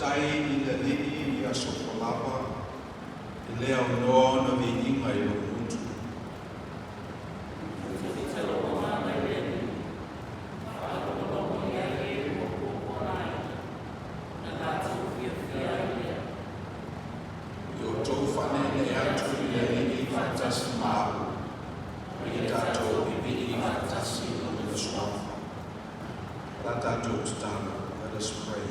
Faafetai i le Alii i aso ua lava, e le aunoa ona viiga i lou gutu. Ia outou faaneenee atu i le Alii faatasi ma a'u, ma ia tatou pipii faatasi i lona suafa. La tatou tatalo. Let us pray.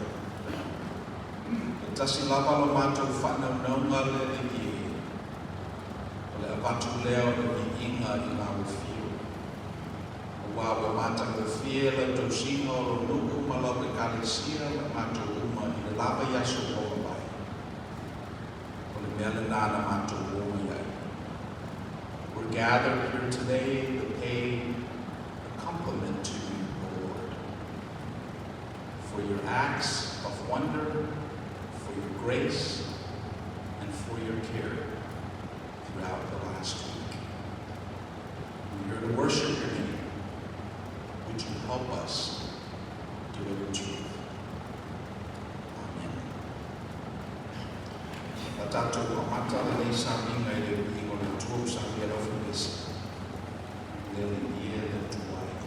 E tasi lava lo matou faanaunauga le Alii e, o le avatu lea o le viiga i lau afio. Auā ua matagofie lau tausiga o lou nuu ma lau Ekalesia ma i matou uma i le lava i aso ua mavae. O le mea lenā na matou o mai ai. We're gathered here today to pay a compliment to you, O Lord, for your acts of wonder, for your grace, and for your care throughout the last week. We're here to worship your name. Would you help us do it in truth? Amen. La tatou amata lenei sauniga i le viiga o le Atua ua saunia e le Aufaipisinisi. Le Alii e, le Atua e.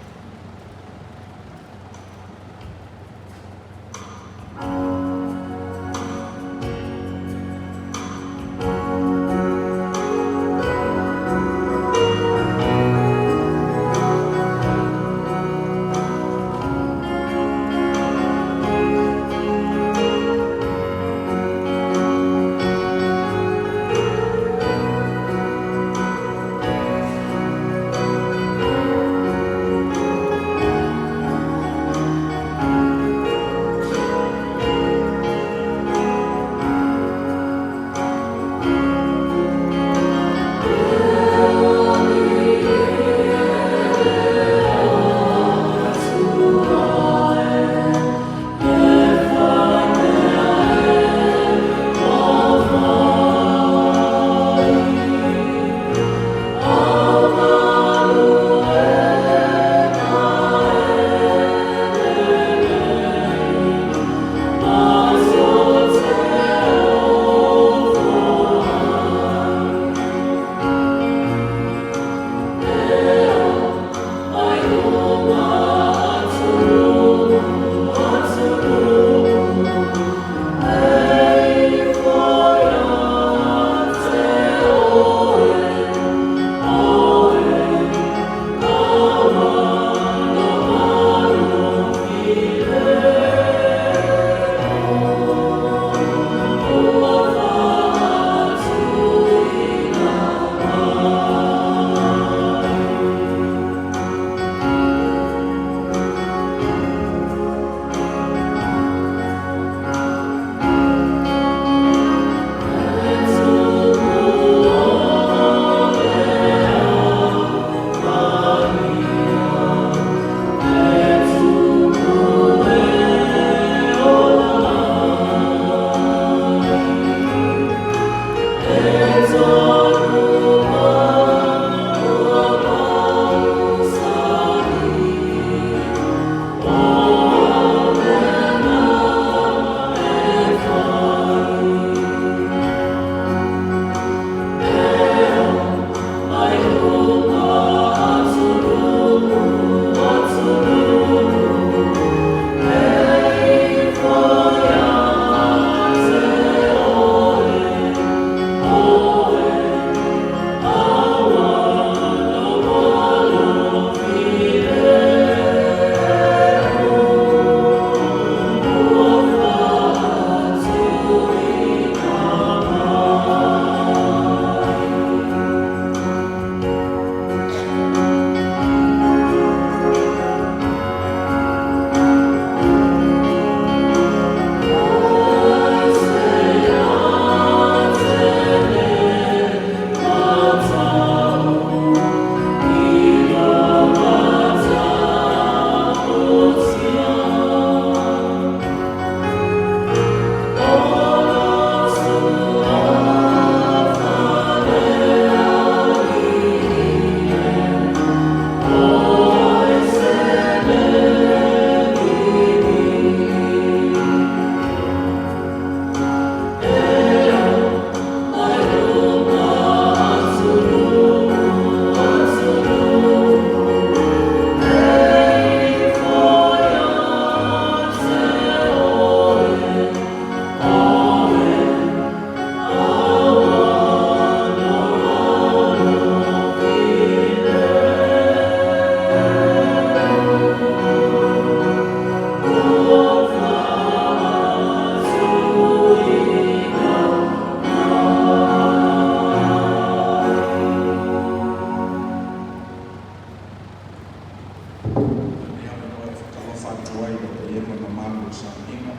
le sauniga,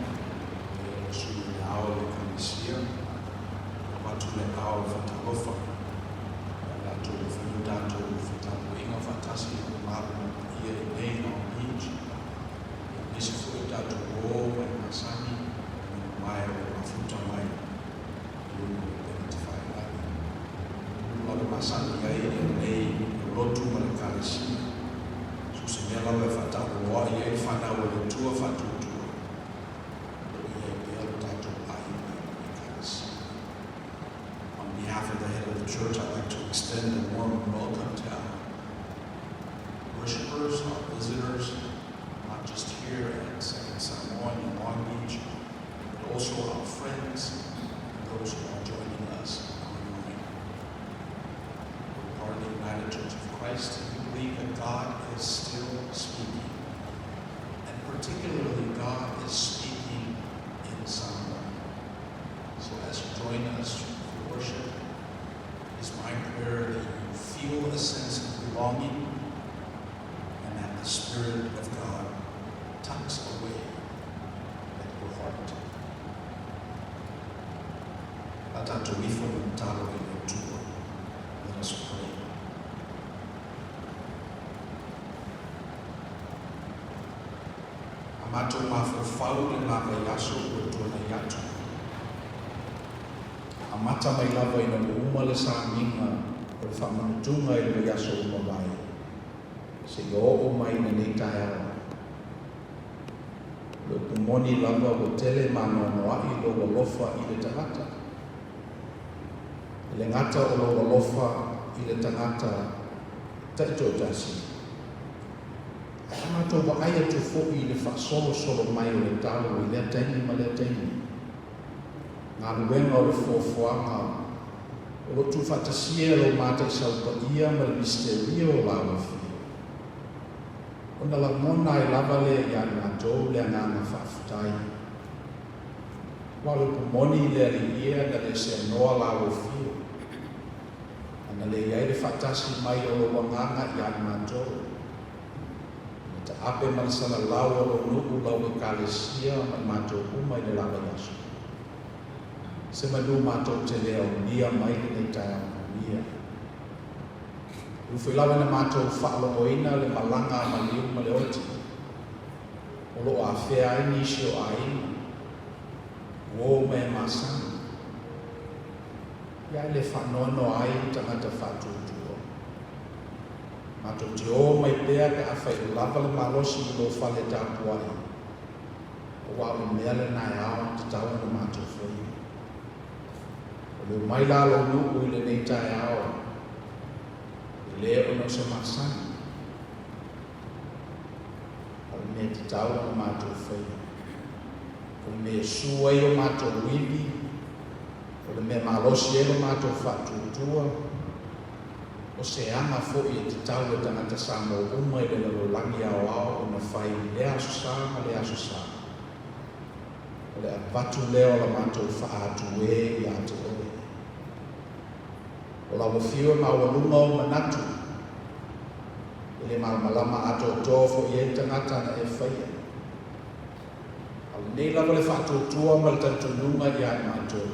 le sui o le ao o le Ekalesia, avatu le ao o le faatalofa ia i latou ua fai o tatou fetapuaiga faatasi ma le mamalu ma le paia i inei i Long Beach, aemaise foi o tatou uō mai masani ma le mamae o lo o mafuta mai i luga o upega tafailagi. O lava masani ai ia lenei lotu ma le Ekalesia, so o se mea lava e faataaloloai ai le fanau a le Atua faatuatua, o lo o i ai pea lo tatou aiga ma le Ekalesia. On behalf of the head of the church, I'd like to extend a warm welcome to our worshipers, our visitors, not just here at Second Samoan in Long Beach, but also our friends and those who are joining us online. We're part of the United Church of Christ, and we believe that God is still speaking. And particularly, God is speaking in Samoa. So as you join us for worship, it is my prayer that you feel a sense of belonging and that the Spirit of God tucks away at your heart. A tatou ifo ma tatalo i le Atua. Let us pray. A matou mafaufau i lena vaiaso ua tuanai atu. Amata mai lava ina ua uma le sauniga o le faamanutuga i le vaiaso ua mavae, seia oo mai i lenei taeao. O le upu moni lava ua tele maanoanoa'i lou alofa i le tagata. E le gata o lou alofa i le tagata taitoatasi, ae a matou vaai atu foi i le faasolosolo mai o le talo i lea taimi ma lea taimi, galuega o le foafoaga o lo o tuufaatasia e lou mataisau paia ma le misiteria o lau Afio, ona lagona ai lava lea ia i matou le agaga faafetai. Aua o le upu moni i le Alii e, ana le seanoa lau Afio, ana le i ai le faatasi mai o lou agaga ia i matou, le taape ma le salalau o lou nuu, lau Ekalesia ma i matou uma i le la vaiaso. Se manu matou te le aulia mai lenei taeao manuia. E ui foi lava ina matou faalogoina le malaga a maliu ma le oti, o lo o afea ai nisi o aiga, uō mea masani, ia e le faanoanoa ai tagata faatuatua. Matou te o mai pea pe afai ua lava le malosi i lou fale tapuai, aua o le mea lena e ao ona tatau ona matou faia. O le omai la lou nuu i lenei taeao, e le ona o se masani, a o le mea e tatau ona matou faia. O le mea e su ai o matou ivi, o le mea malosi ai lo matou faatuatua, o se aga foi e tatau e tagata Samoa uma i le lalolagi aoao ona fai i lea aso sa ma lea aso sa. O le avatu lea o la matou faaatu-ē ia te oe. O lau afio e maualuga ou manatu, e le malamalama atoatoa foi i ai le tagata na e faia. A o lenei lava le faatuatua ma le talitonuga ia i matou,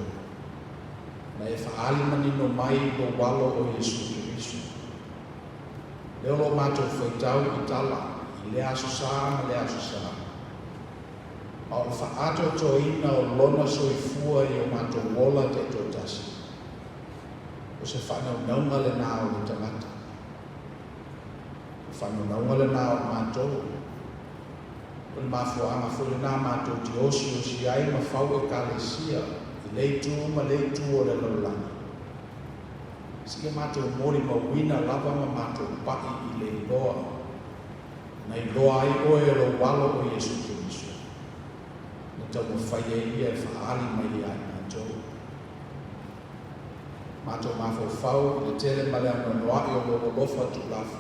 na e faaali manino mai i lou Alo o Iesu Keriso. Lea o lo o matou faitau i tala i lea aso sa ma lea aso sa, ma o le faaatoatoaina o lona soifua i o matou ola taitoatasi, o se faanaunauga lenā o le tagata. O le faanaunauga lenā o matou. O le mafuaaga foi lenā matou te osiosi ai ma fau Ekalesia i le itu ma le itu o le lalolagi, seia matou molimauina lava ma matou pa'i i le iloa, na iloa ai oe e lou Alo o Iesu Keriso, na taumafai ai ia e faaali mai ia i matou. Matou mafaufau i le tele ma le anoanoa'i o lou alofa tuulafo,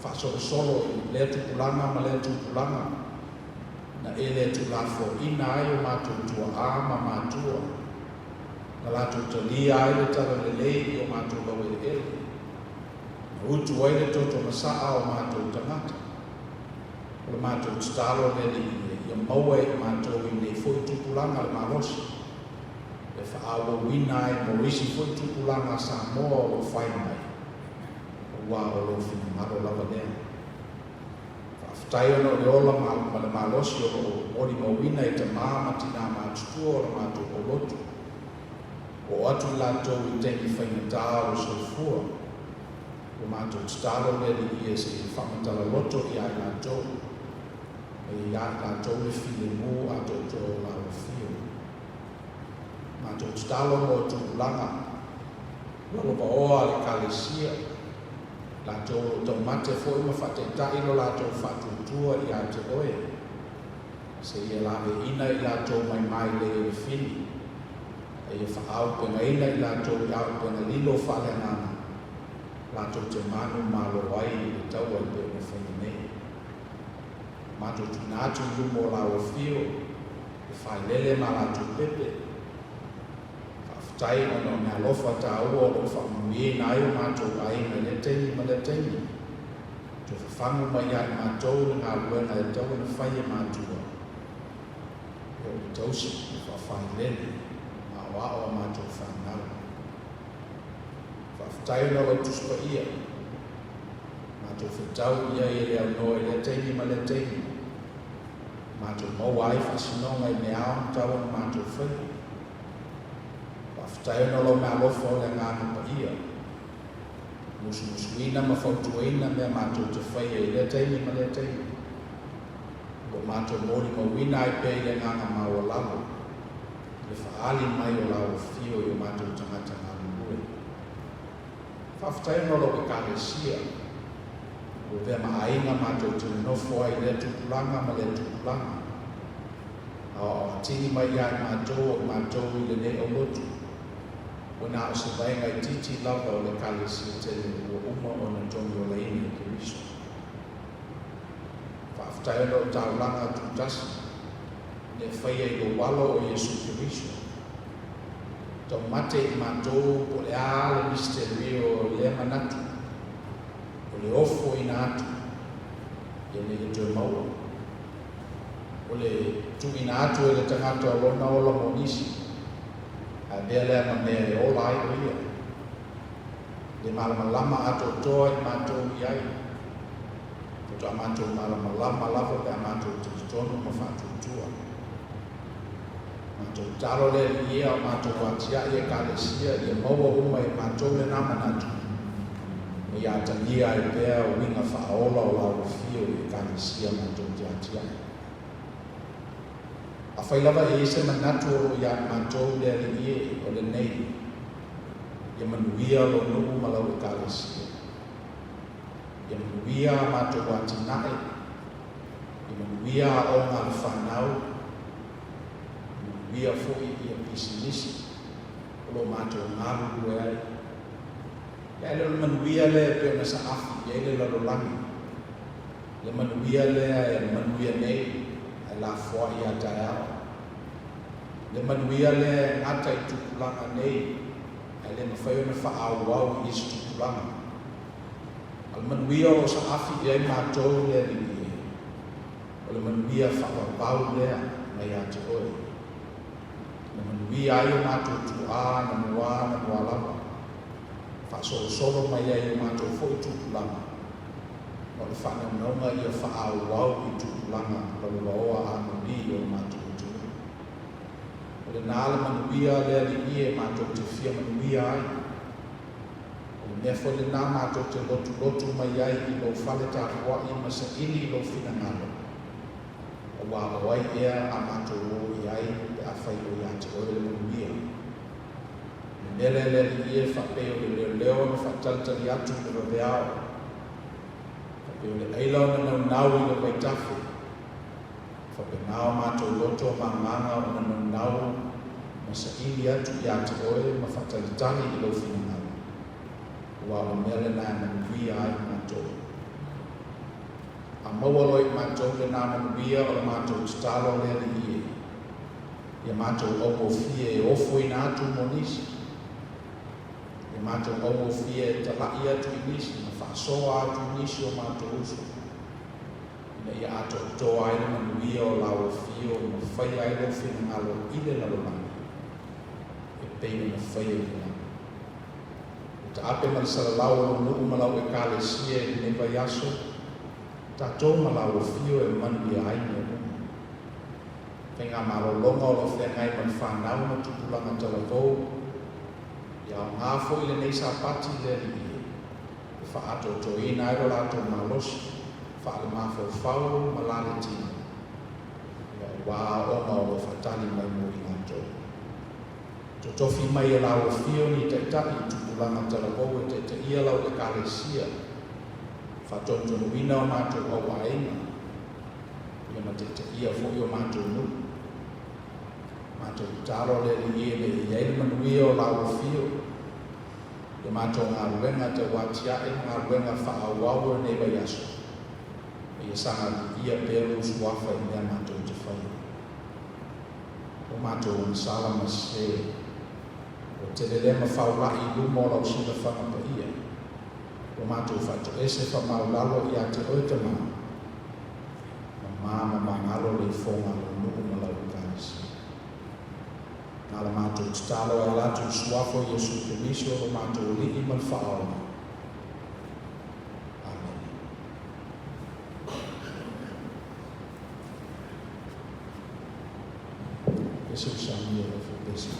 faasolosolo i lea tupulaga ma lea tupulaga, na e le tuulafoaina ai o matou tuaā ma matua, na latou talia ai le talalelei i o matou laueleele, na utu ai le toto masaa o matou tagata. O le matou tatalo le Alii e, ia maua e i matou i nei foi tupulaga le malosi e faaauauina ai mo isi foi tupulaga a Samoa o lo o fai mai, aua o lou finagalo lava lea. Faafetai ona o le ola ma le malosi o lo o molimauina e tamā ma tinā matutua o le matou aulotu. Ua oo atu i latou i taimi faigata o le soifua. Ua matou tatalo le Alii e se i faamatala loto iā i latou, ma ia iā i latou le filemu atoatoa o lau afio. Matou tatalo mo tupulaga lalovaoa a le Ekalesia, latou o lo o taumate foi ma faataitai lo latou faatuatua iā te Oe, seia laveaiina i latou mai mailei a le fili, a ia faaauupegaina i latou i auupega lilo faaleagaga, latou te manumalo ai i le taua e pei ona faia nei. Matou tuuina atu i luma o lau afio le failele ma latou pepe. Faafetai ona o meaalofa taua o lo o faamanuiaina ai o matou aiga i lea taimi ma lea taimi. Toe fafagu mai ia i matou le galuega e tatau ona fai e matua, e o le tausi, le faafailele, ma aoao a matou fanau. Faafetai ona o lau Tusi Paia, matou fetau i ai e le aunoa i lea taimi ma lea taimi, matou maua ai faasinoga i mea ao ma tatau ona matou faia. Faafetai ona o lau meaalofa o le Agaga Paia, musumusuina ma fautuaina mea matou te faia i lea taimi ma lea taimi. O lo o matou molimauina ai pea i le agaga maualalo le faaali mai o lau afio i o matou tagata galulue. Faafetai ona o lau Ekalesia, ua avea ma aiga matou te nonofo ai i lea tupulaga ma lea tupulaga. Aoao atili mai ia i matou o i matou i lenei aulotu, ua na o se vaega itiiti lava o le Ekalesia tele ua uma ona togiolaina e Keriso. Faafetai ona o taulaga tutasi mea faia i lou Alo o Iesu Keriso. Taumate i matou po o le a le misiterio o lea manatu o le ofoina atu ia ina ia toe maua. O le tuuina atu e le tagata o lona ola mo nisi, ae avea lea ma mea e ola ai o ia. Le malamalama atoatoa i matou i ai. Faatoa matou malamalama lava pe a matou talitonu ma faatuatua. Matou tatalo le Alii e a o matou atiae Ekalesia ia maua uma e matou lena manatu, ma ia atagia ai pea uiga faaola o lau afio i Ekalesia matou te atiae. Afai lava e i ai se manatu o lo o ia matou le Alii e, o lenei, ia manuia lou nuu ma lau Ekalesia. Ia manuia a matou atinae, ia manuia aoga a le fanau, ia manuia foi ia pisinisi o lo o matou galulue ai. Ia ae le o le manuia lea e pei ona saafi i ai le lalolagi, le manuia lea e manuia nei ae lafoai ia taeao, le manuia lea e gata i tupulaga nei ae le mafai ona faaauau i isi tupulaga. A o le manuia o lo o saafi i ai matou le Alii e, o le manuia faavavau lea mai ia te Oe. Na manuia ai o matou tuaa na muā na muā lava, faasolosolo mai ai i o matou foi tupulaga, ma o le faanaunauga ia faaauau i tupulaga lalovaoa anoli'i o le matou atunuu. O lena le manuia le Alii e matou te fia manuia ai. O le mea foi lena matou te lotulotu mai ai i lou fale tapuai ma saili i lou finagalo, aua o ai ea a matou o i ai pe afai o ia te oe le manuia. O le mea lea le Alii e faapei o le leoleo na faatalitali atu i le vaveao, faapei o le aila ona naunau i le vaitafe, Faapena o matou loto ma agaga ona naunau ma saili atu ia te oe ma faatalitali i lou finagalo, aua o le mea lena e manuia ai matou. A maua loa i matou lena manuia o le matou tatalo le Alii e, ia matou augofie e ofoina atu mo nisi, ia matou augofie e tala'i atu i nisi ma faasoa atu i nisi o matou uso. Ina ia atoatoa ai le manuia o lau afio ma faia ai lou finagalo i le lalolagi e pei ona faia i le lagi. Le taape ma le salalau o lou nuu ma lau Ekalesia i lenei vaiaso, tatou ma lau afio e manuia ai mea uma. Faigamalologa o lo o feagai ma le fanau ma tupulaga talavou, ia aoga foi lenei Sapati i le Alii e faaatoatoaina ai lo latou malosi faalemafaufau ma la le tino, ia aua aoaoga o lo o faatali mai mo i latou. Totofi mai e lau afio ni taitai i tupulaga talavou e taitaia lau Ekalesia, faatonutonuina o matou auaiga, ia ma taitaia foi o matou nuu. Matou tatalo le Alii e i ai le manuia o lau afio, ia matou galuega tauatiae ma galuega faaauau o lenei vaiaso, ia saga viia pea lou suafa i mea matou te faia. O matou agasala ma sese, ua tele lea ma faulai i luma o lau silafaga paia, ua matou faatoese faamaulalo ia te oe Tamā, ma ma magalo le ifoga a lou nuu ma lau Ekalesia. Na la matou tatalo e ala atu i le suafa o Iesu Keriso lo matou Alii ma le Faaola. Amene. Ese o samia lau fopesa.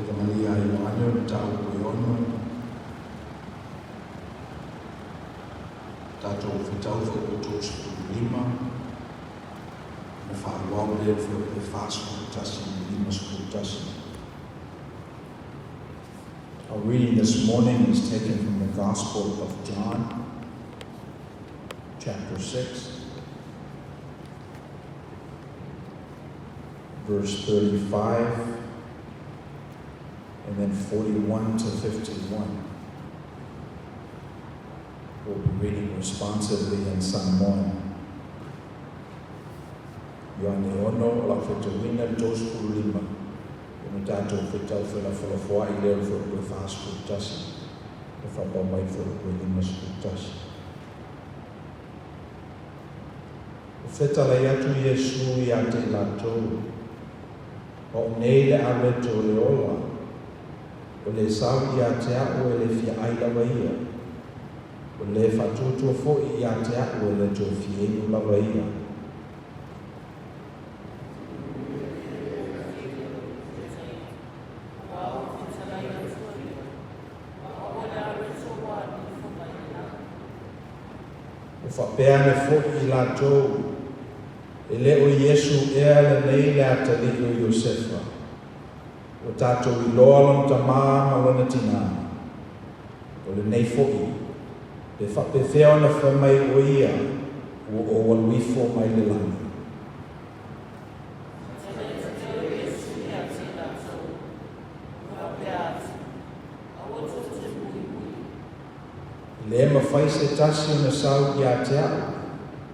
Tamalii ia Ioane o le Mataupu e 6, tatou fetau fuaiupu 35, ona faaauau lea i le fuaiupu 41 i le 51. Our reading this morning is taken from the Gospel of John, chapter 6, verse 35, and then 41 to 51. We'll be reading responsively in Samoan. Ioane 6, o le a ou faitauina le 35, ona tatou fetau felafolafoai lea i le fuaiupu e 41, e faapau mai le fuaiupu e 51. Ua fetalai atu Iesu ia te i latou, O au nei le areto o le ola, o le sau ia te a'u e le fia ai lava ia, o le faatuatua foi ia te a'u e le toe fia inu lava ia. Ua faapea ane foi i latou, E le o Iesu ea lenei le atalii o Iosefa? Ua tatou iloa lona tamā ma lona tinā. O lenei foi, pe faapefea ona fai mai o ia ua ou alu ifo mai le lagi? E le mafai se tasi ona sau ia te a'u,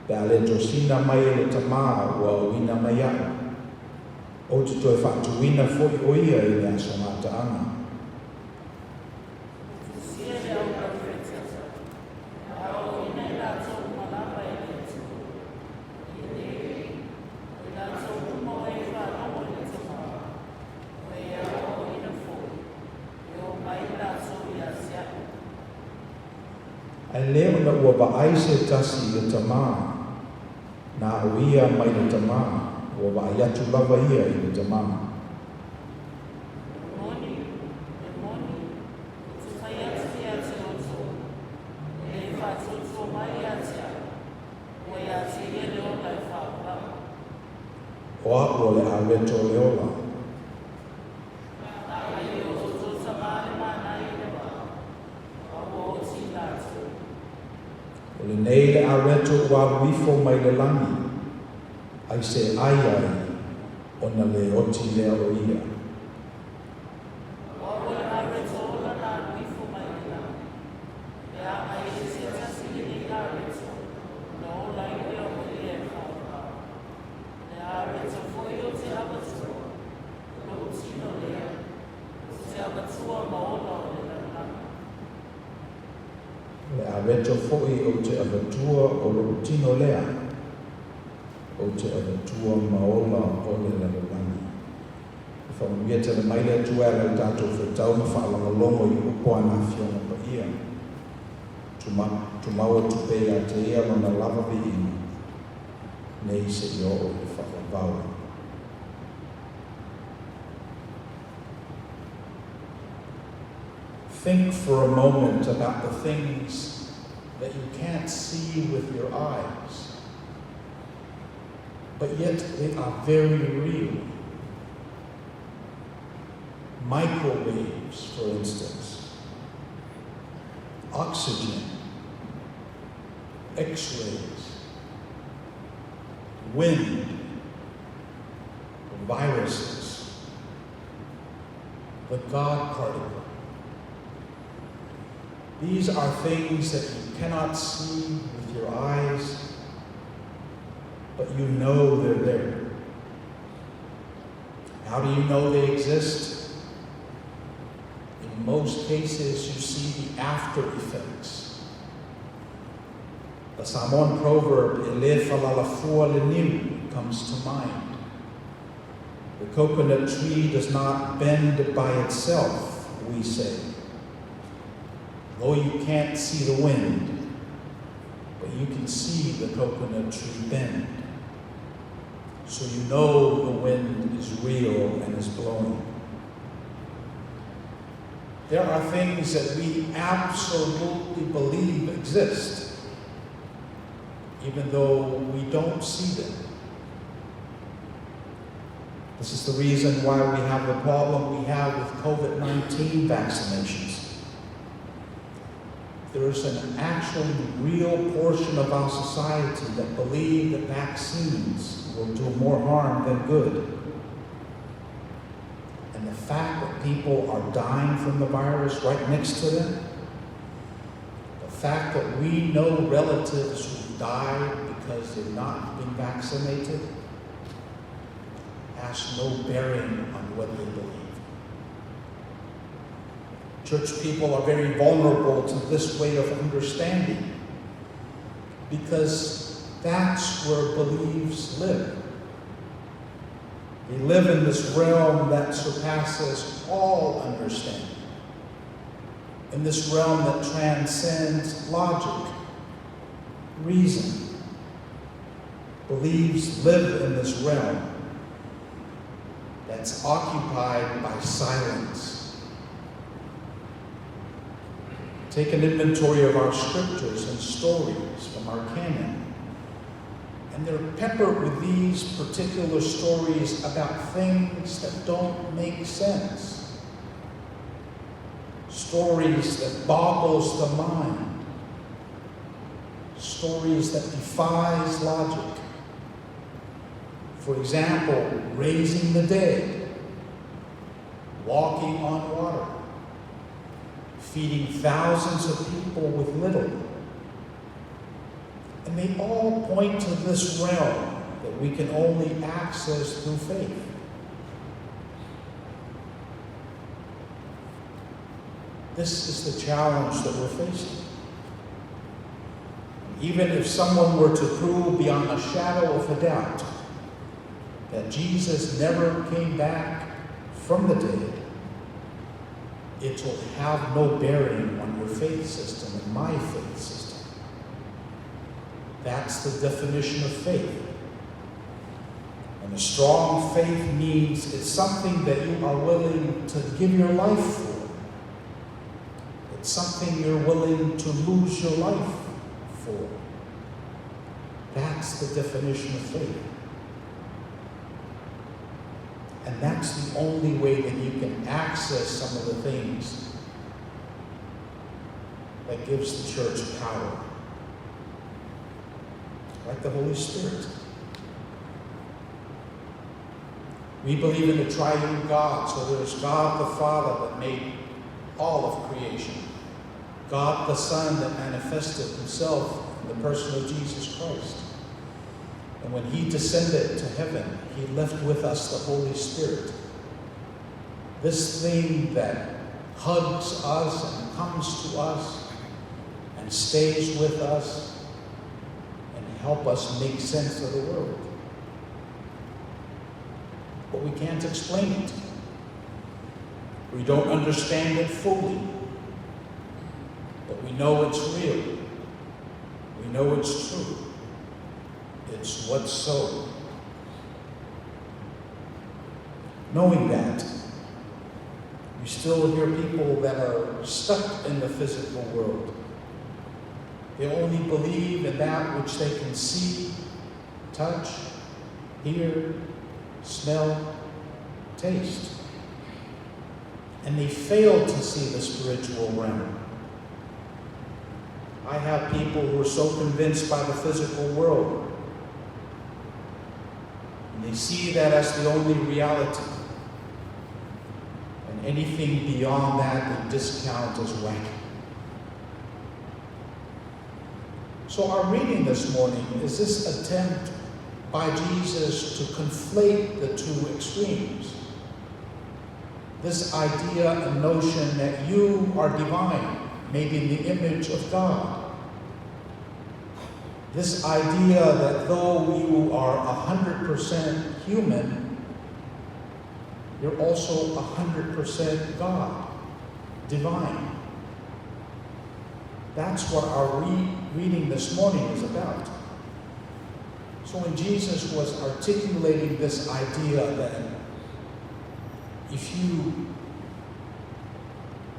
pe a le tosina mai e le Tamā ua auina mai a'u. Ou te toe faatuina foi o ia i le aso gataaga. Ae le ona ua vaai se tasi i le Tamā, na o ia mai le Tamā, ua vaai atu lava ia i le Tamā. O a'u o le areto o le ola. O lenei le areto ua alu ifo mai le lagi, ai se ai ai, ona le oti lea o ia. O le areto foi ou te avatua o lo'u tino lea, ou te avatua ma ola o le lalolagi. E faamanuia tele mai le Atua e ala i le tatou fetau ma faalogologo i upu a ana Afioga Paia. Tumau atu pea ia te Ia Lona lava viiga, nei seia oo i le faavavau. Think for a moment about the things that you can't see with your eyes, but yet they are very real. Microwaves, for instance, oxygen, X-rays, wind, viruses, the God particle. These are things that you cannot see with your eyes, but you know they're there. How do you know they exist? In most cases, you see the after effects. The Samoan proverb, E le falalafua le niu, comes to mind. The coconut tree does not bend by itself, we say. Though you can't see the wind, but you can see the coconut tree bend. So you know the wind is real and is blowing. There are things that we absolutely believe exist, even though we don't see them. This is the reason why we have the problem we have with COVID-19 vaccinations. There is an actual real portion of our society that believe that vaccines will do more harm than good. And the fact that people are dying from the virus right next to them, the fact that we know relatives who died because they've not been vaccinated, has no bearing on what they believe. Church people are very vulnerable to this way of understanding because that's where beliefs live. They live in this realm that surpasses all understanding, in this realm that transcends logic, reason. Beliefs live in this realm that's occupied by silence. Take an inventory of our scriptures and stories from our canon, and they're peppered with these particular stories about things that don't make sense. Stories that boggles the mind. Stories that defies logic. For example, raising the dead, walking on water, feeding thousands of people with little. And they all point to this realm that we can only access through faith. This is the challenge that we're facing. Even if someone were to prove beyond a shadow of a doubt that Jesus never came back from the dead, it will have no bearing on your faith system and my faith system. That's the definition of faith. And a strong faith means it's something that you are willing to give your life for. It's something you're willing to lose your life for. That's the definition of faith. And that's the only way that you can access some of the things that gives the church power. Like the Holy Spirit. We believe in the triune God, so there's God the Father that made all of creation, God the Son that manifested himself in the person of Jesus Christ. And when he descended to heaven, he left with us the Holy Spirit. This thing that hugs us and comes to us and stays with us and help us make sense of the world. But we can't explain it. We don't understand it fully. But we know it's real. We know it's true. It's what's so. Knowing that, we still hear people that are stuck in the physical world. They only believe in that which they can see, touch, hear, smell, taste. And they fail to see the spiritual realm. I have people who are so convinced by the physical world. And they see that as the only reality. And anything beyond that they discount as wacky. So our reading this morning is this attempt by Jesus to conflate the two extremes. This idea and notion that you are divine, made in the image of God. This idea that though you are 100% human, you're also 100% God, divine. That's what our reading this morning is about. So when Jesus was articulating this idea that if you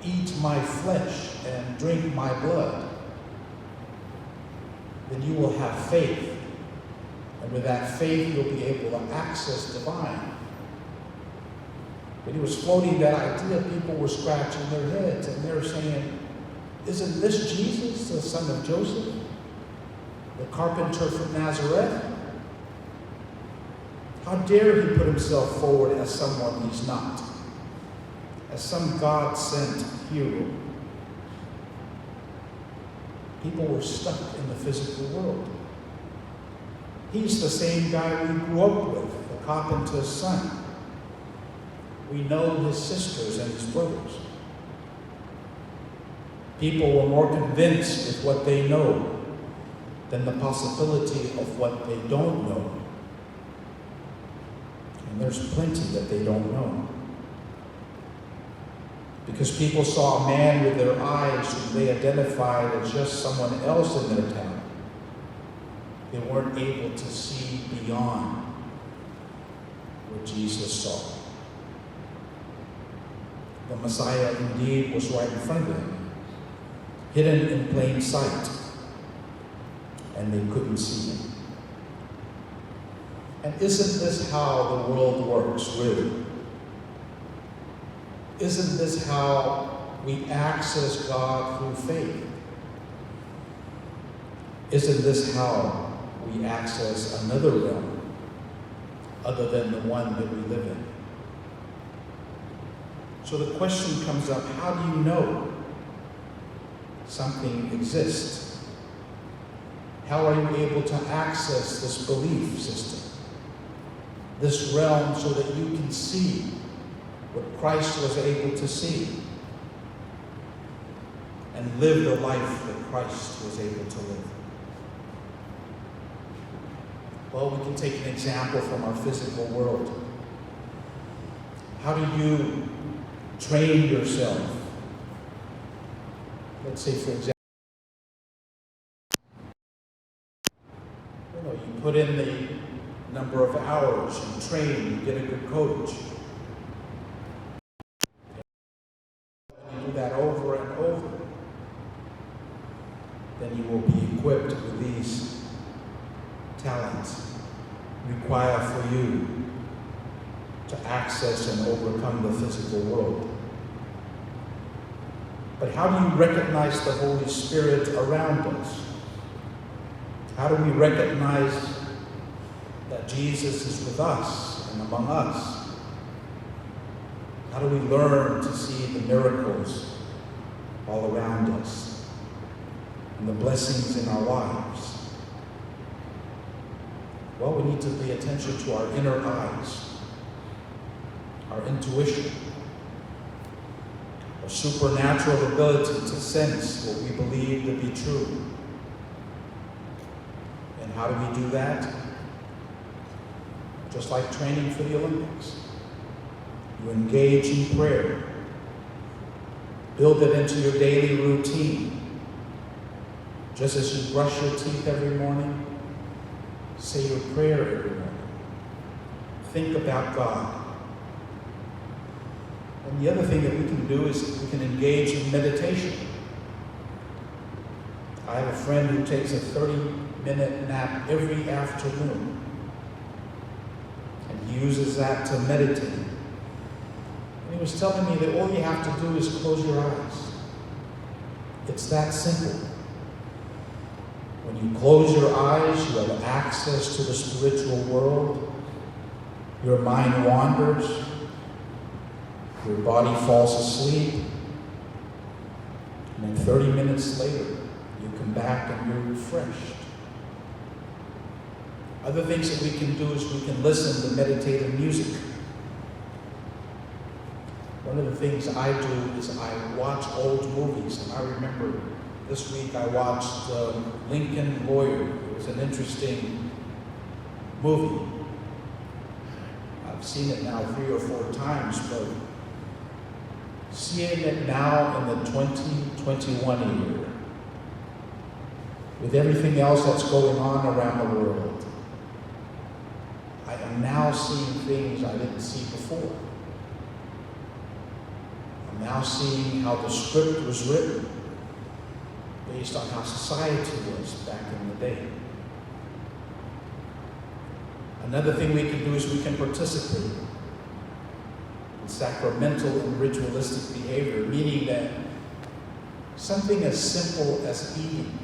eat my flesh and drink my blood, then you will have faith. And with that faith, you'll be able to access divine. When he was floating that idea, people were scratching their heads and they were saying, "Isn't this Jesus, the son of Joseph, the carpenter from Nazareth? How dare he put himself forward as someone he's not, as some God-sent hero?" People were stuck in the physical world. He's the same guy we grew up with, the carpenter's son. We know his sisters and his brothers. People were more convinced with what they know than the possibility of what they don't know. And there's plenty that they don't know. Because people saw a man with their eyes who they identified as just someone else in their town. They weren't able to see beyond what Jesus saw. The Messiah indeed was right in front of them, hidden in plain sight, and they couldn't see him. And isn't this how the world works, really? Isn't this how we access God through faith? Isn't this how we access another realm other than the one that we live in? So the question comes up, how do you know something exists? How are you able to access this belief system, this realm, so that you can see what Christ was able to see and live the life that Christ was able to live? Well, we can take an example from our physical world. How do you train yourself? Let's say, for example, you put in the number of hours, you train, you get a good coach. You do that over and over. Then you will be equipped with these talents required for you to access and overcome the physical world. But how do you recognize the Holy Spirit around us? How do we recognize that Jesus is with us and among us? How do we learn to see the miracles all around us and the blessings in our lives? Well, we need to pay attention to our inner eyes, our intuition, our supernatural ability to sense what we believe to be true. And how do we do that? Just like training for the Olympics. You engage in prayer. Build it into your daily routine. Just as you brush your teeth every morning, say your prayer every morning. Think about God. And the other thing that we can do is we can engage in meditation. I have a friend who takes a 30-minute nap every afternoon. And he uses that to meditate. And he was telling me that all you have to do is close your eyes. It's that simple. When you close your eyes, you have access to the spiritual world. Your mind wanders. Your body falls asleep. And then 30 minutes later, you come back and you're refreshed. Other things that we can do is we can listen to meditative music. One of the things I do is I watch old movies. And I remember this week I watched Lincoln Lawyer. It was an interesting movie. I've seen it now 3 or 4 times, but seeing it now in the 2021 year, with everything else that's going on around the world, I am now seeing things I didn't see before. I'm now seeing how the script was written based on how society was back in the day. Another thing we can do is we can participate in sacramental and ritualistic behavior, meaning that something as simple as eating,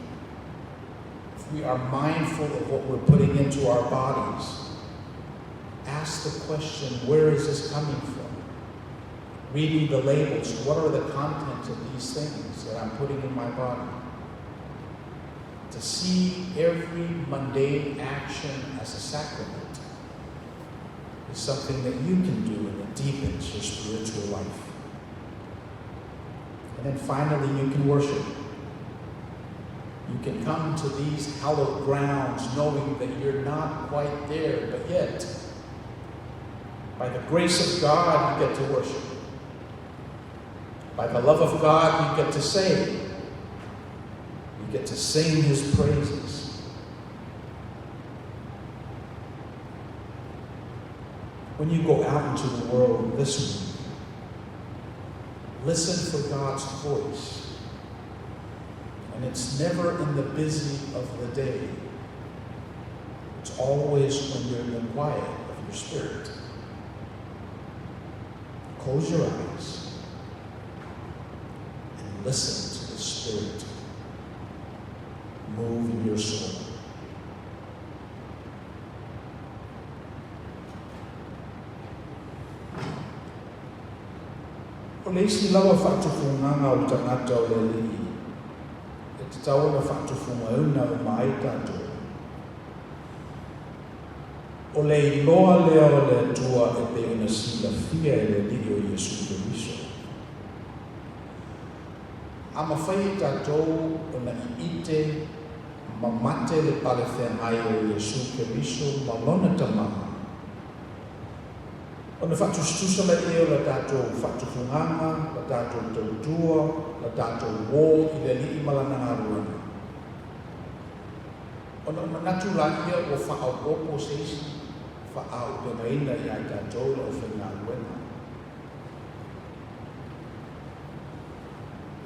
if we are mindful of what we're putting into our bodies, ask the question, where is this coming from? Reading the labels, what are the contents of these things that I'm putting in my body? To see every mundane action as a sacrament is something that you can do, and it deepens your spiritual life. And then finally, you can worship. You can come to these hallowed grounds knowing that you're not quite there, but yet, by the grace of God, you get to worship. By the love of God, you get to say. You get to sing His praises. When you go out into the world this week, listen for God's voice. And it's never in the busy of the day. It's always when you're in the quiet of your spirit. Close your eyes and listen to the Spirit move in your soul. O le isi lava faatufugaga o le tagata o le Alii, e tatau ona faatufugaina uma ai tatou. O le iloa lea o le Atua e pei ona silafia e le Alii o Iesu Keriso. A mafai e tatou ona i'ite ma mate le palefeagai o Iesu Keriso ma Lona Tama, ona faatusatusa laia o la tatou faatufugaga, la tatou tautua, la tatou uō i le Alii ma Lana galuega. Ona ou manatu laia ua faaopoopo se isi faaaupegaina iā tatou le aufaigaluega.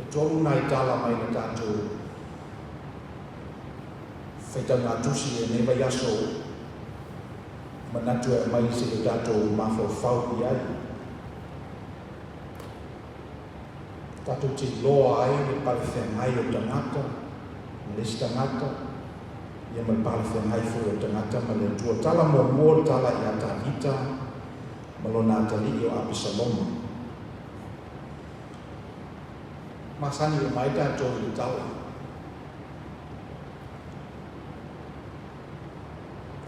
E tolu nai tala mai le tatou faitauga tusi i lenei vaiaso manatu e aumai seia tatou mafaufau i ai. Tatou te iloa ai le palefeagai o tagata ma le isi tagata, ia ma le palefeagai foi o tagata ma le Atua. Tala muamua o le tala ia Tavita ma lona atalii o Apesaloma. Masani uma ai tatou i le tala.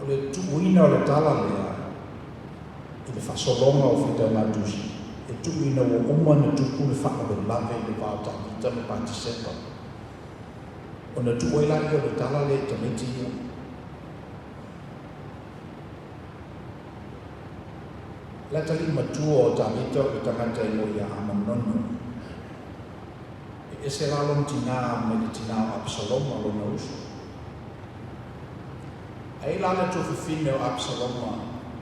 O le tuuina o le tala lea i le faasologa o faitauga tusi, e tuuina ua uma ona tupu le faalavelave i le va o Tavita ma Patisepa. Ona tuu ai laia o le tala lea i tamaiti ia. Le atalii matua o Tavita o le tagata e igoa ia Amanono. E ese la lona tinā mai le tinā o Apesaloma lona uso. Ai la le tuafafine o Apesaloma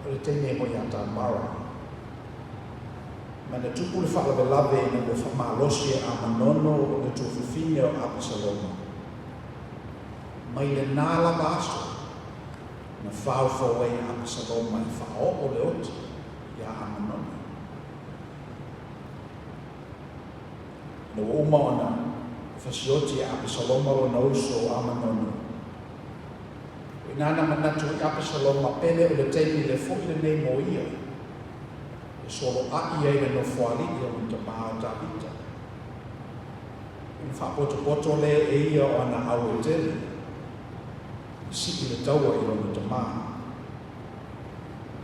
o le teine e igoa ia Tamara. Ma na tupu le faalavelave ina ua faamalosi e Amanono le tuafafine o Apesaloma. Mai lenā lava aso, na faofao ai e Apesaloma e faaoo le oti iā Amanono. Ina ua uma ona fasioti e Apesaloma lona uso o Amanono, o i ina na manatu ai Apesaloma pele o le taimi lea foʻi lenei mo ia e soloaʻi ai le nofoalii o lona tamā o Tavita. Ona faapotopoto lea e ia o ana au e tele, e sii le taua i lona tamā.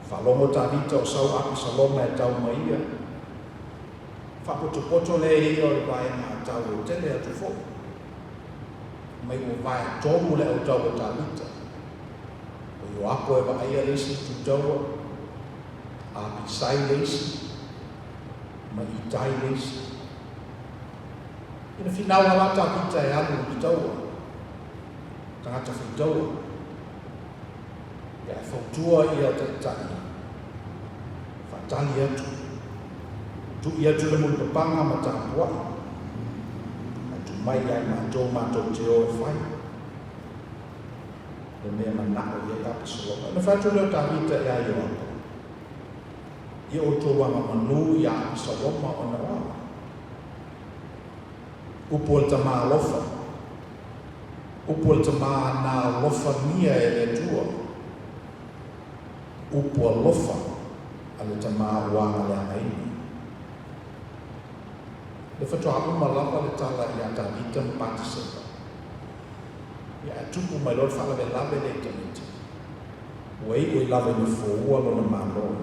Faalogo Tavita o sau Apesaloma e tau mai ia. Faapotopoto lea e ia o le vaega a tau e tele atu foʻi. Mai ua vae tolu le autau o Tavita. O Ioapo e vaaia le isi itu taua, Apisai le isi, ma Itai le isi. Ina finau ala Tavita e alu i le taua, tagata faitaua, ia e fautua ia taitai, faatali atu. Tui atu le mulipapaga ma tapuai, ae tuu mai ia i matou matou te o e fai le mea e manao i ai Apisaloma. Ona fai atu lea o Tavita ia Ioapa, Ia outou agamanu ia Apisaloma ona o a? Upu a le tama alofa, upu a le tama na alofagia e le Atua, upu alofa a le tama ua agaleagaina. Le faatoa uma lava le tala ia Tavita ma Patisema, ia ae tupu mai loa le faalavelave lea i tamaiti, ua iu ai lava ina foua lona Malo.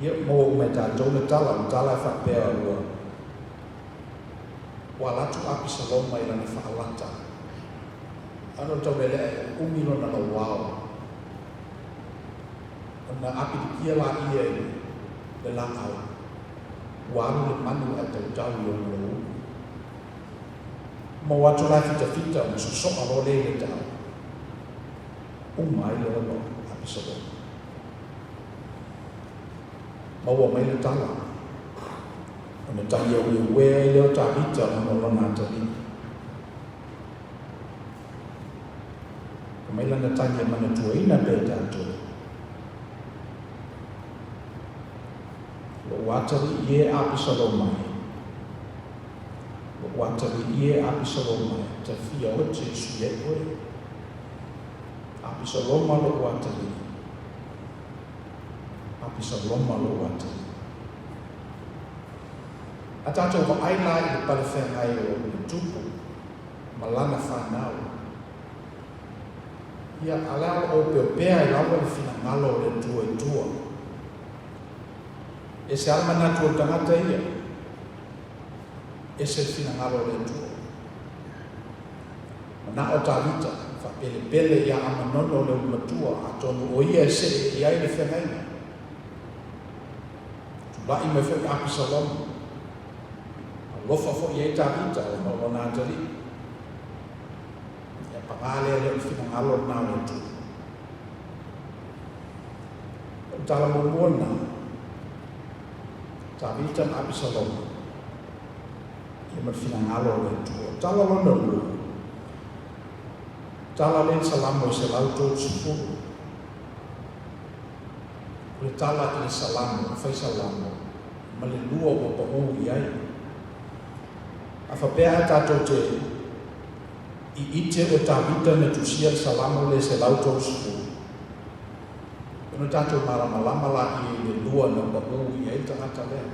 Ia, maua uma e tatou le tala, o le tala e faapea ua ua ala atu Apisaloma i lana faalata, a o le taulelea e umi lona lauao, ona apilikia laia i le laau, ua alu le manu ae tautau i ona loulu. Maua atu la e fitafita ona sosoa loa lea i le tau, uma ai le ola o Apisaloma. Maua mai le tala, ona tali aueuea ai lea o Tavita ona o lona atalii. Aumai lana tagi e manatuaina pea e tatou. Lou atalii e Apisaloma e, lou atalii e Apisaloma e, ta fia ote e sui ai oe. Apisaloma lou atalii, Apisaloma lou atalii. A tatou vaai la i le palefeagai o le tupu ma lana fanau, ia, a le a o opeopea ai lava le finagalo o le Atua i tua. Ese lava le manatu o le tagata ia, ese le finagalo o le Atua. Manao Tavita, faapelepele ia Amanono le ulumatua, atonu o ia e see i ai le feagaiga. Tulai mai foi Apisaloma, alofa foi i ai Tavita ona o lona atalii. Ia paga lea le o le finagalo lena o le Atua. O le tala muamua lena, Tavita ma Apisaloma, ia ma le finagalo o le Atua. O le tala lona lua, tala lea i le Salamo e 130. O le tala i le Salamo, le fai Salamo, ma le lua ua pau i ai. A faapea a tatou te iite o Tavita na tusia le Salamo lea 130, ona tatou malamalama laia i le lua na pau i ai le tagata lea.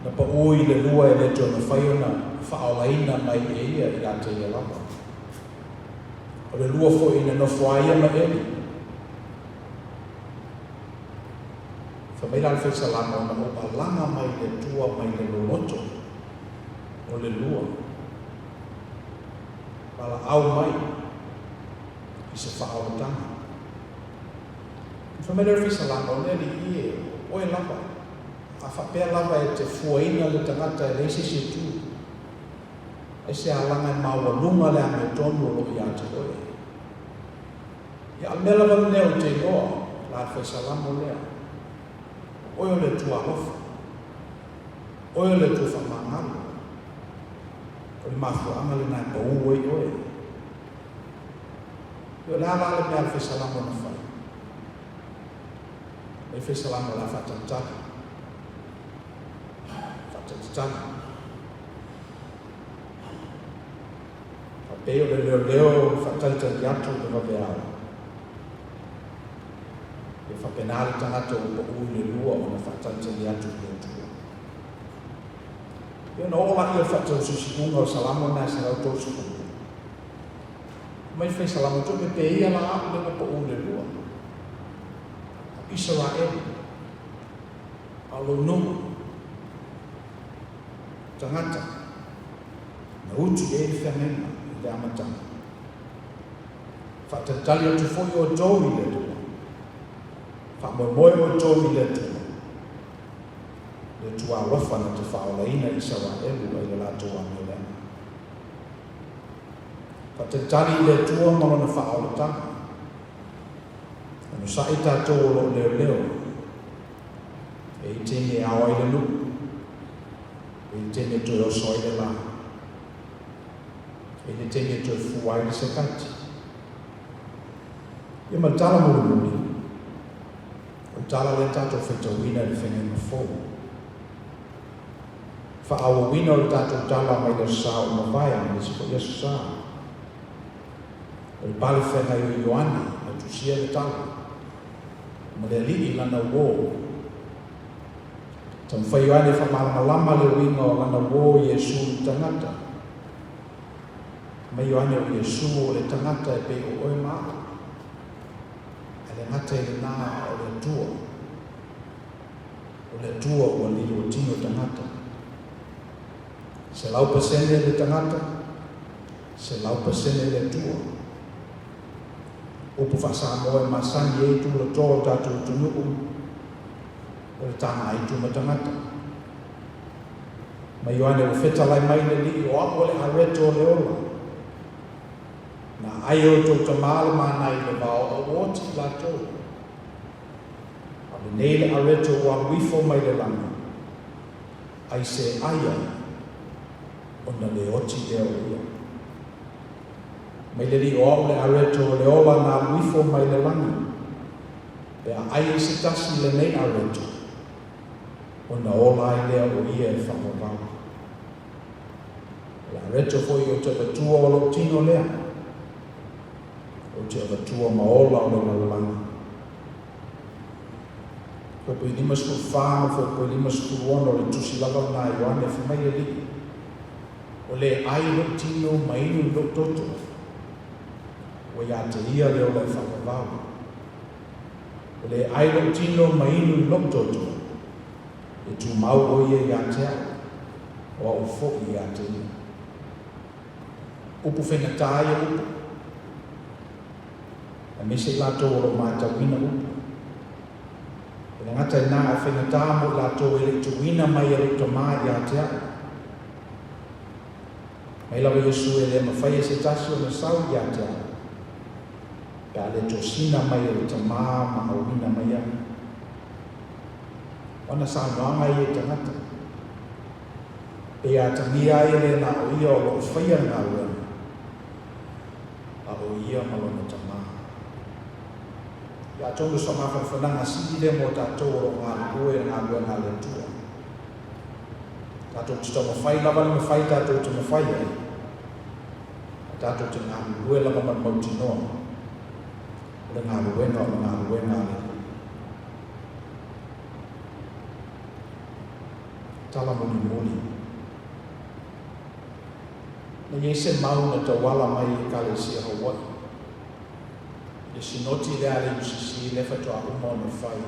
Na pau i le lua e le toe mafai ona faaolaina mai e ia ia te ia lava. O le lua foi na nofo ai ia ma Eli. Fai mai la le fai Salamo, na ou alaga mai le Atua mai le loloto o le lua. Valaau mai i se faaolataga. Fai mai lea o le fai Salamo, o le Alii e, o oe lava, a faapea lava e te fuaina le tagata e leai se isi e tu, ai se alaga e maualuga le amiotonu o loo ia te oe. Ia, a o le mea lava lenei ou te iloa, la le fai Salamo lea, o oe o le Atua alofa, o oe o le Atua faamagalo, o le mafuaaga lena e pau ai oe. Ia, o le a la le mea a le fai Salamo na fai? Le fai Salamo o le a faatalitali. Faatalitali. Faapei o le leoleo faatalitali atu i le vaveao. Ia faapena le tagata ua pau i le lua ona faatalitali atu i le Atua. Ia ona oo laia o le faatausiusiuga o Salamo lena e 130. Mai fai Salamo, tupe pe ia la au le ua pau i le lua. Isaraelu, a o lou nuu, tagata, na utu i ai le feagaiga i le amataga. Faatalitali atu foi outou i le Atua. Faamoemoe outou i le Atua. Le Atua alofa na te faaolaina Isaraelu ai le latou amioleaga. Faatalitali i le Atua ma lona faaolataga. Onosaʻi tatou o lo o leoleo, e i ai taimi e ao ai le nuu, e i ai le taimi e toe oso ai le lā, e i ai le taimi e toe fua ai le sekati. Ia ma le tala mulimuli, o le tala lea tatou faitauina i le Feagaiga Fou. Faaauauina o le tatou tala mai le Aso Sa ua mavae ma le isi foi Aso Sa. O le pale feagai o Ioane na tusia le tala, ma le Alii i lana uō. Taumafai Ioane e faamalamalama le uiga o lana uō i Iesu i le tagata. Mai Ioane o Iesu o le tagata e pei o oe ma a'u, ae le gata i lena o le Atua. O le Atua ua lilo tino tagata. 100% le tagata, 100% le Atua. Upu faa-Samoa e masani ai tulatoa o le tatou atunuu, o le tagaaitu ma tagata. Ma Ioane ua fetalai mai le Alii, O a'u o le areto o le ola. Na ai e outou tamā le mana i le vao, a ua oti i latou. A o lenei le areto ua alu ifo mai le lagi, ai se ai ai, ona le oti lea o ia. Mai le Alii, O a'u le areto o le ola na alu ifo mai le lagi. Pe a ai ai se tasi i lenei areto, ona ola ai lea o ia e faavavau. O le areto foi ou te avatua o lou tino lea, ou te avatua ma ola o le lalolagi. Fuaipui 54 ma fuaipui 56 o le tusi lava lena a Ioane, fai mai le Alii, O le ai i lou tino ma inu i lou toto, ua ia te ia le ola e faavavau. O le ai lou tino ma inu i lou toto, e tumau ʻo ia iā te a'u, o a'u foʻi iā te ia. Upu faigata ia upu, aemaise i latou o lo o matauina upu. E le gata i na, ae faigata mo i latou e le i tuuina mai e lou Tamā iā te a'u. Mai lava Iesu e le mafai e se tasi ona sau iā te a'u, pe a le tosina mai e le Tamā ma auina mai ai. O ana saunoaga ia i tagata. Pei a atagia ai e le na o ia o lo o faia le galuega, a o ia ma lona Tamā. Ia atonu o se faamafanafanaga sili lea mo tatou o lo o galulue i le galuega a le Atua. Tatou te taumafai lava le mafai tatou te mafai ai, a tatou te galulue lava ma le mautinoa o le galuega o le galuega a le Alii. Tala mulimuli. Na i ai se mau na tauala mai i Ekalesia Hawaii. I le sinoti lea a le UCC lea faatoa uma ona fai.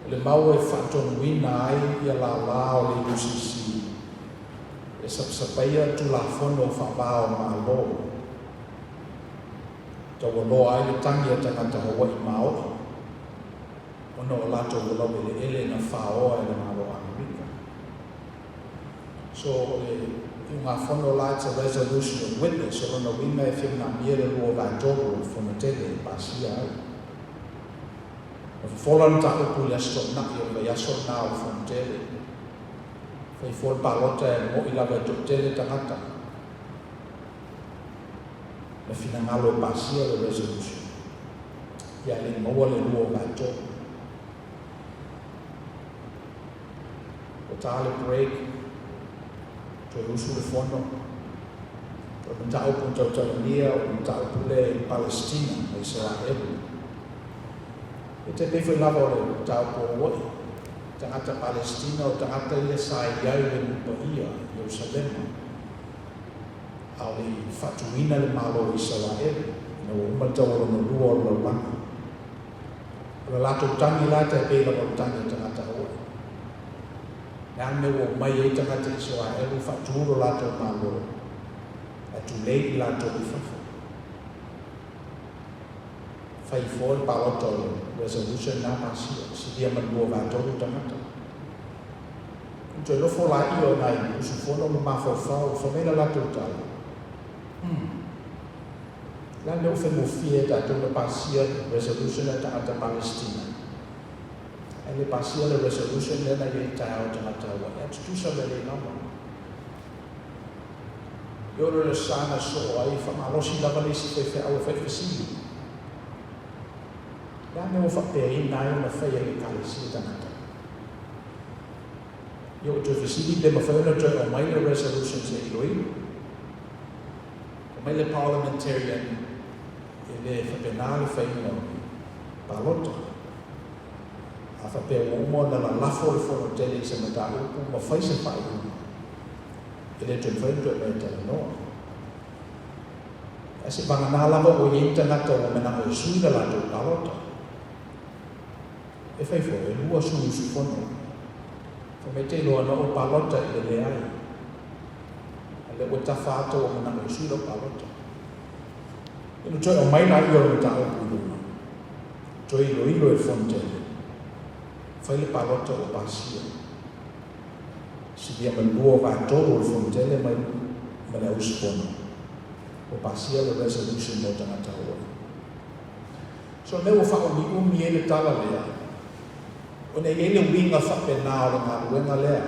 O le mau e faatonuina ai ia lālā o le UCC e sapasapaia Tulafono faava o Malo. Taualoa ai le tagi a tagata Hawaii maoʻi ona o latou laueleele na faoa e le Malo Amerika. So o le iugafono la, it's a resolution of witness, o lona uiga e fia manaomia le 2/3 o le fono tele e pasia ai. Na fofola le mataupu i le Aso Toonai o le vaiaso lena o le fono tele. Fai fua le palota e moʻi lava e toatele tagata na finagalo e pasia le resolution. Ia le i maua le 2/3. Ua ta le break, toe usu le fono. O le mataupu na tautalagia o le mataupu lea i Palesitina ma Isaraelu. E tai pei foi lava o le mataupu o Hawaii. Tagata Palesitina o tagata ia sa i ai i le nuu paia i Ierusalema, a o le i faatuina le Malo o Isaraelu ina ua uma le taua lona lua o le lalolagi. O le latou tagi la tai pei lava o le tagi a tagata Hawaii. Le a le mea ua omai ai tagata Isaraelu faatu lo latou Malo ae tulei i latou i fafo. Fai ifo le palota o le resolution na pasia, silia ma le 2/3 tagata. Ona toe nofo laia o nai usufono ma mafaufau, fai mai le latou tala, Hmm. Le a le mea ua faigofie ia tatou ona pasia le resolution lea a tagata Palesitina, ae le pasia le resolution lea na i ai taeao a tagata Hawaii? Ae tutusa lelei lava. E oo loa i le sa na soo ai, faamalosi lava le isi faifeau e fai le fesili. O le a le mea ua faapeaina ai ona faia e le Ekalesia tagata? Ia ua toe fesili pe mafai ona toe aumai le resolution se i iloilo. Fai mai le parliamentarian, e le faapena le faiga o le palota. A faapea ua uma ona lalafo le fonotele i se mataupu ma fai se faaiuga, e le toe mafai ona toe aumai e talanoa. Ae seivagana lava ua i ai ni tagata ua manao e sui le latou palota. E fai foi, e lua sui usufono. Fai mai te iloa na ou palota i le leai. A o lea ua tafa ata ua manao e sui lau palota. Ona toe aumai laia o le mataupu i luga, toe iloilo e le Fonotele, fai le palota ua pasia. Silia ma le 2/3 o le Fonotele ma le au usufono ua pasia le resolution mo tagata Hawaii. So o le mea ua faaumiumi ai le tala lea, ona e i ai le uiga faapena o le galuega lea.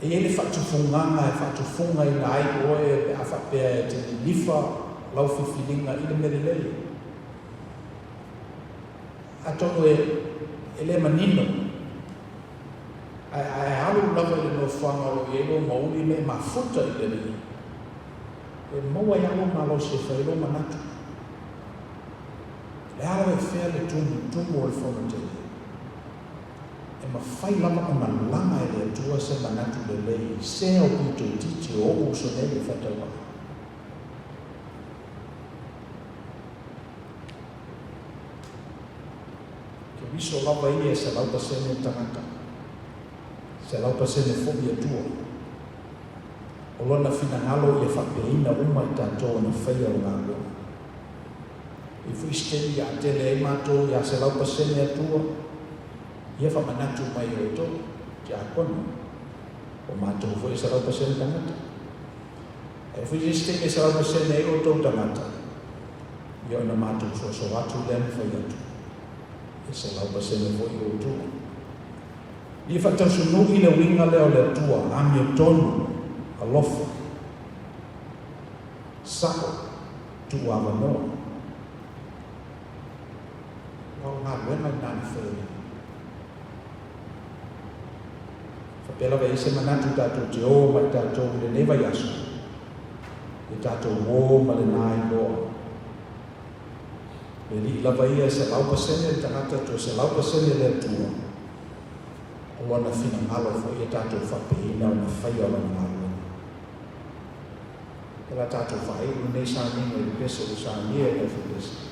E i ai le faatufugaga e faatufugaina ai oe pe a faapea e te lilifa lau filifiliga i le mea lelei. Atonu e le manino, ae a e alu lava i le nofoaga o lo o i ai lou mauli ma e mafuta i le Alii, e maua ai lava lou malosi e fai ai lou manatu. O le a lava e fea le tumutumu o le fonotele, e mafai lava ona laga e le Atua se manatu lelei i se aupito itiiti o ou uso nei e faatauvaa. Keriso lava ia e 100% le tagata, 100% foi Atua. O Lona finagalo ia faapeaina uma i tatou ona faia o galuega. E i ai foi se taimi a tele ai matou ia 100% Atua, ia faamanatu mai e outou, tiakono, o matou foi e 100% tagata. E i ai foi se isi taimi e 100% ai outou tagata, ia ona matou soasoa atu lea ma fai atu, e 100% foi outou. Ia faatausunu'i le uiga lea o le Atua, amiotonu, alofa, sa'o, tuuavanoa. Aua o galuega lena na fai e le Alii. Faapea lava e i ai se manatu tatou te o ma i tatou i lenei vaiaso, ia tatou o ma lena iloa. Le Alii lava ia e 100% le tagata toe 100% le Atua, o Lona finagalo foi ia tatou faapeina ona faia o Lana galuega. O le a tatou faaiu lenei sauniga i le pese ua saunia e le aufaipese.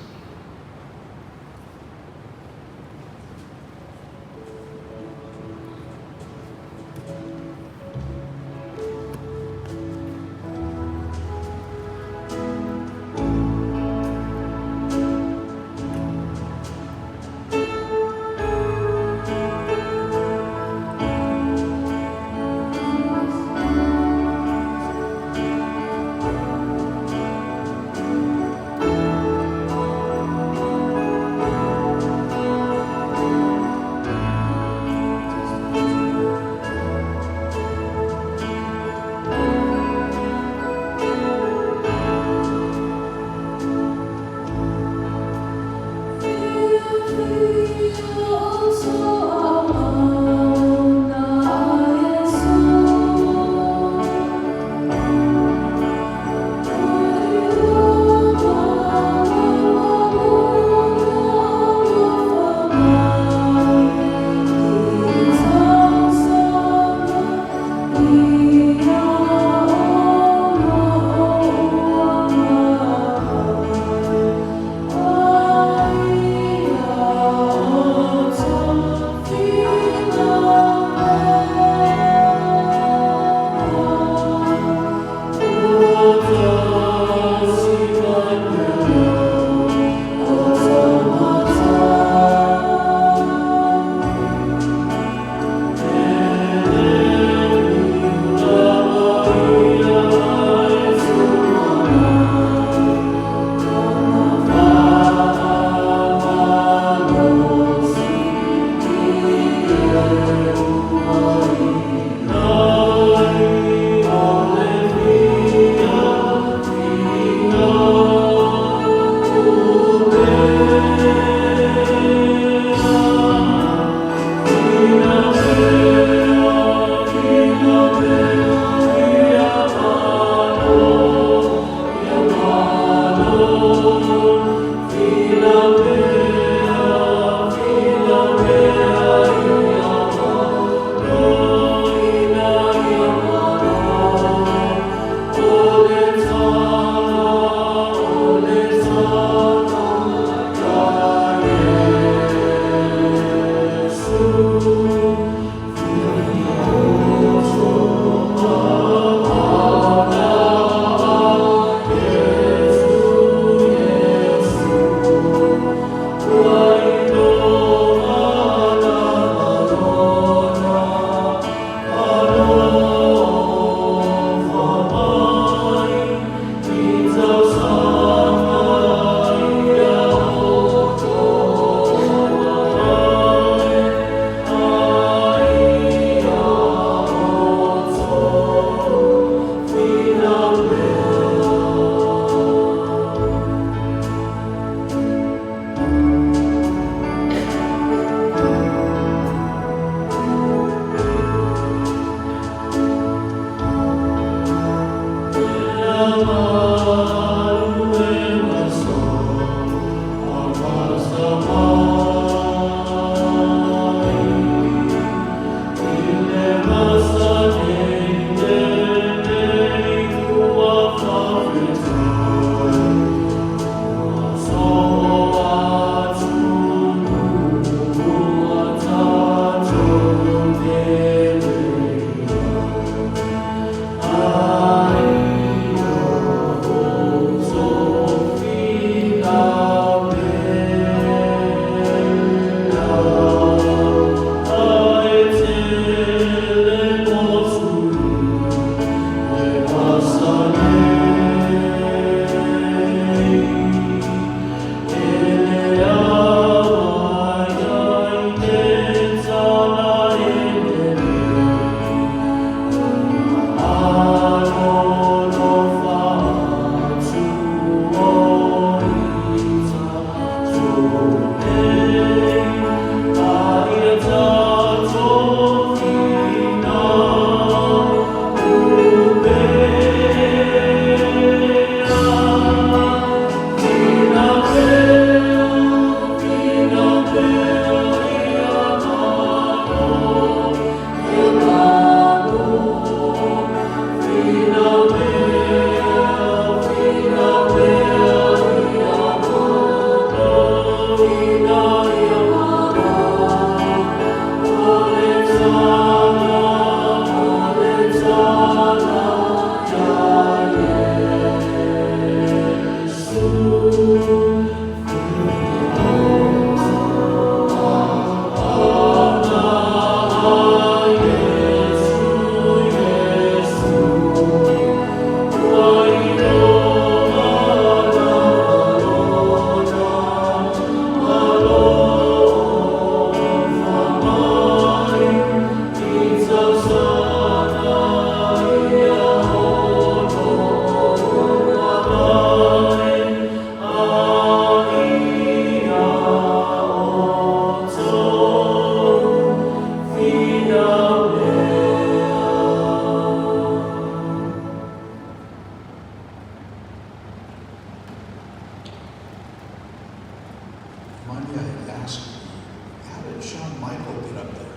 Michael get up there?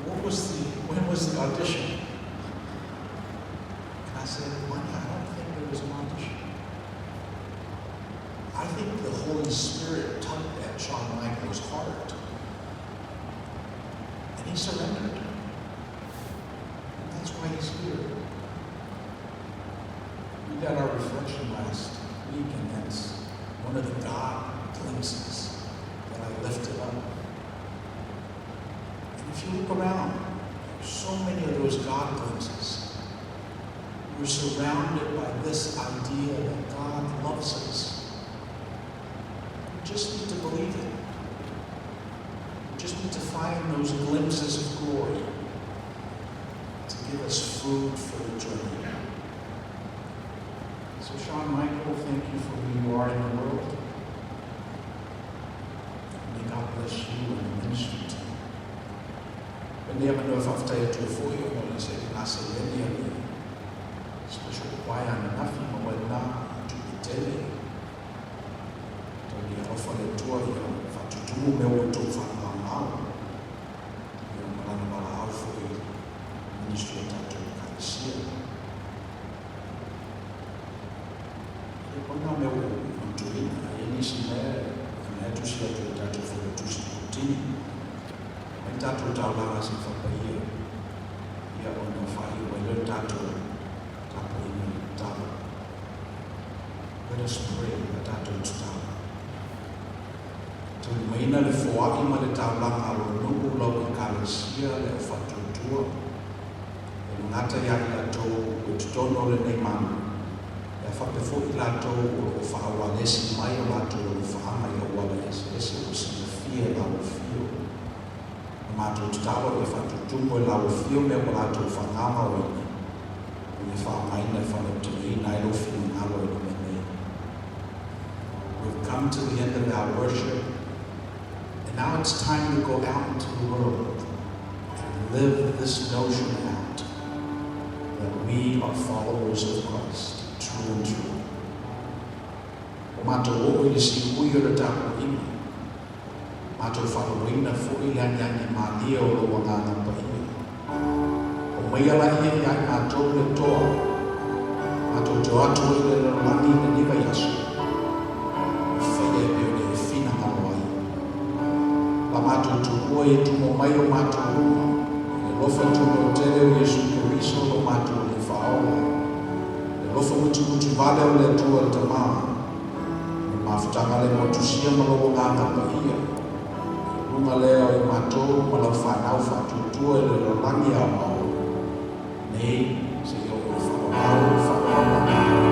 What was the, when was the audition? And I said, Money, I don't think there was an audition. I think the Holy Spirit tugged at Shawn Michael's heart. And he surrendered. And that's why he's here. We did our reflection last week, and that's one of the God glimpses that I lifted up. And if you look around, there's so many of those God glimpses. We're surrounded by this idea that God loves us. We just need to believe it. We just need to find those glimpses of glory to give us food for the journey. So, Shawn Michael, thank you for who you are in the world. May God bless you and the ministry team. When they have no faafetai atu foi ona o le se seleni a le special choir ananafi ma uena tupe tele. Tau ia alofa le Atua ia faatutumu mea ua outou faamamao. Ia ma lana valaau foi ministry o tatou ekalesia. Ia pau na mea ua ou manatuaina, a i ai nisi mea e manatu si atu i tatou failautusi Kutini. Mai tatou taulaga se i faapaia ia ona faaiu ai lea o le tatou tapuaiga i le tatalo. Let us pray, a tatou tatalo. Taulimaina le foai ma le taulaga a lou nuu lau ekalesia le au faatuatua e le gata ia i latou ua i totonu o lenei malu, ae faapea foi i latou o lo o faaaualesi mai o latou alofaaga i auala eseese ua silafia e lau afio. Na matou tatalo ia faatutumu e lau afio mea ua latou faagaogaoina, ma ia faaaogaina e faalauteleina ai lou finagalo i le mea nei. We've come to the end of our worship, and now it's time to go out into the world and live this notion out that we are followers of Christ, true and true. Ua matou oo i le siui o le tapuaiga, matou faaloloina foi le agiagi malie o lou Agaga Paia. Aumaia laia ia i matou le toa, matou te o atu ai i le lalolagi i lenei vaiaso, e faia e pei ona e finagalo ai. La matou tuua ia tumo mai o matou luma, i le alofa tuno'o tele o Iesu Keriso lo matou Alii Faaola, le alofa mutimutivale o le Atua le Tamā, le mafutaga le motusia ma lou Agaga Paia, i luga lea o i matou ma lau fanau faatuatua i le lalolagi aoao, nei seia oo i le faavavau o le faaavavau.